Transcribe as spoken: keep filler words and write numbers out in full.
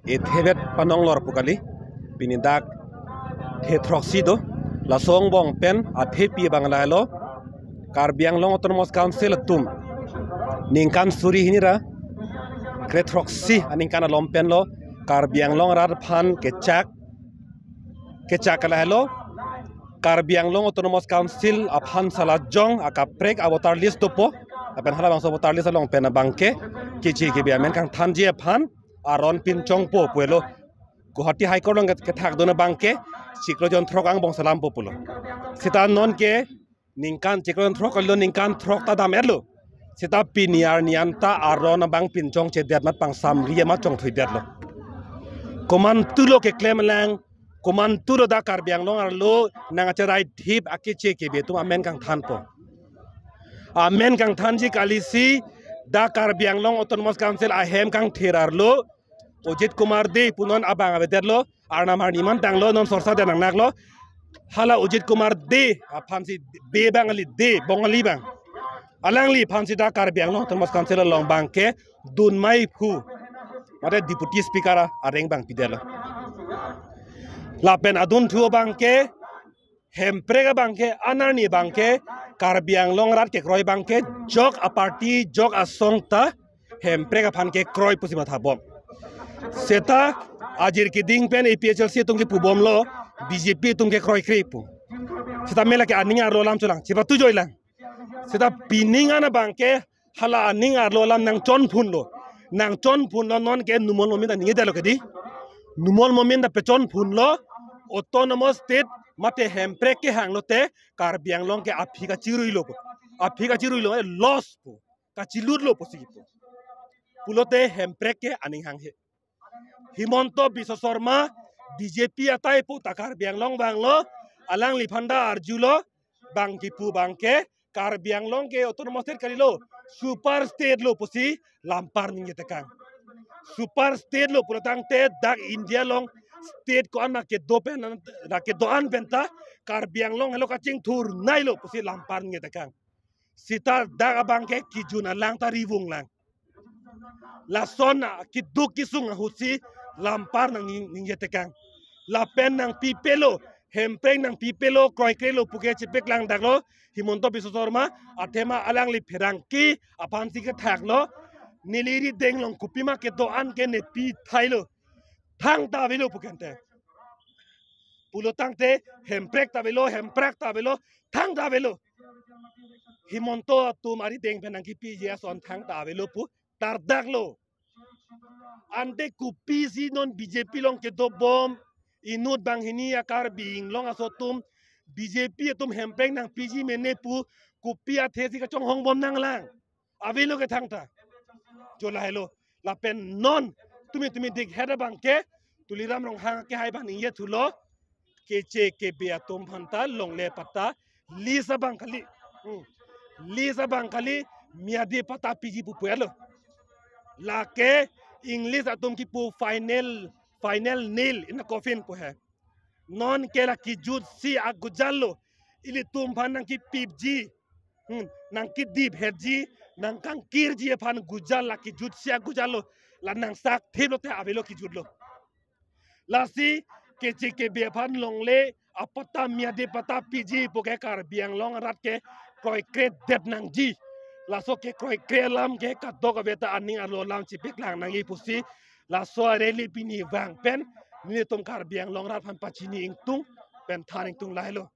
ethebet panong lor pu kali. Pini dak the throksi do. Laso angbong pen athepi abang lahelo. Karbi Anglong Autonomous Council atum ningkan suri hini ra kre throksi aningkan along pen lo Karbi Anglong arat aphan kechak kechak ke lahelo. Karbi Anglong Autonomous Council aphan salajong akaprek a voter list dopo. Lapen halabangso voter list along pen abangke Keche Kebe amen kangthanji aphan aron pinchongpo pulo. Guwahati High Court along kethak dun abangke chiklo jon throk angbong salam po pulo. Seta nonke ningkan chiklo jon throk kalilo, ningkan throk ta dam-etlo. Seta pini arni anta aron abang pinchongchedet amat pangsamri amat chongthuidetlo. Komantulo keklem lang, komantulo dak Karbi Anglong arlo nangcherai thip a-Keche Kebe atum amen kangthanpo. Amen kangthanji kalisi dak Karbi Anglong Autonomous Council ahem kangthir arlo Ujit Kumar Dey pu non abang avedetlo, arnam arni man tanglo, non sorsa de nangnaklo. Hala Ujit Kumar Dey aphansi, Dey abang kali, Dey, Bongali abang. Alangliphansi dak Karbi Anglong Autonomous Council along abangke dunmai phu, mate Deputy Speaker a- areng abang pidetlo. Lapen adunthu abangke Hemprek abangke, anarni abangke, Karbi Anglong arat kekroi abangke jok a-party, jok asong ta Hemprek aphan kekroi pusi mathabom. Seta ajir keding pen A P H L C atum kepubomlo, B J P atum kekroikre pu. Seta me lake aning arlo alam cholang, chepatu joi lang. Seta pining an abangke hala aning arlo alam nangchonphunlo. Nangchonphunlo, nonke Numal Momin ta ningjedetlo kedi. Numal Momin ta pechonphunlo, autonomous state mate Hemprek kehanglote Karbi Anglong ke aphi kachiruilo pu. Aphi kachiruilo, eh, loss pu. Kachilutlo pusi pu. Pulote Hemprek ke aning hanghe. Himanta Biswa Sarma, B J P atai pu ta Karbi Anglong abanglo, alangliphan ta arjulo, bang kipu abangke, Karbi Anglong ke autonomous state kalilo, super state lo pusi lampar ningjetekang. Super state lo pulotangte dak India along state ko-an ma kedo pen, na kedo-an penta, Karbi Anglong helo kachingthurnailo pusi lampar ningjetekang. Seta dak abangke kijun alang ta rivung lang. Lason a keduk kesung ahutsi lampar nang ning-, ningjetekang. Lapen nangpipelo, Hemprek nangpipelo, kroikrelo puke chepeklang daklo, Himanta Biswa Sarma, athema alangli pherangke aphansi kethaklo, neli rideng along kopima kedo-an ke ne pithailo. Thangta avelo pu kente. Pulotangte Hemprek ta avelo, Hemprek ta avelo, thangta avelo. Himanta atum arideng pen nangkipiji ason thangta avelo pu tardaklo. Ante kopisi non B J P along kedobom, inut banghini a-Karbi Anglong aso atum, B J P atum Hemprek nangpiji mene pu, kopi athesi kachonghongbom nanglang. Avelo ke thangta. Jo lahelo. Lapen non tumi tumi dikhet abangke Tuliram Ronghang kehai abang ningjethulo, Keche Kebe atum aphanta longle patta, list abang kali. Hmm. List abang kali, miyadi patta piji pu pulo. Lake English atum kipu final, final nail in the coffin pu he. Nonke la kijutsi agujallo. Ilitum aphan nangkipipji, hmm, nangkidiphetji, nangkangkirji aphan gujal la kijutsi agujallo. La nangsak thiplote avelo kijutlo. Lasi Keche Kebe aphan longle apatta, miyadi patta piji puke Karbi Anglong arat ke kroikredet nangji. Laso kekroikre alam ke kadokave ta aning arlo alam chepeklang nangji pusi laso a-rally pini vang pen nelitum Karbi Anglong arat aphan pachini ingtung pen than ingtung lahelo.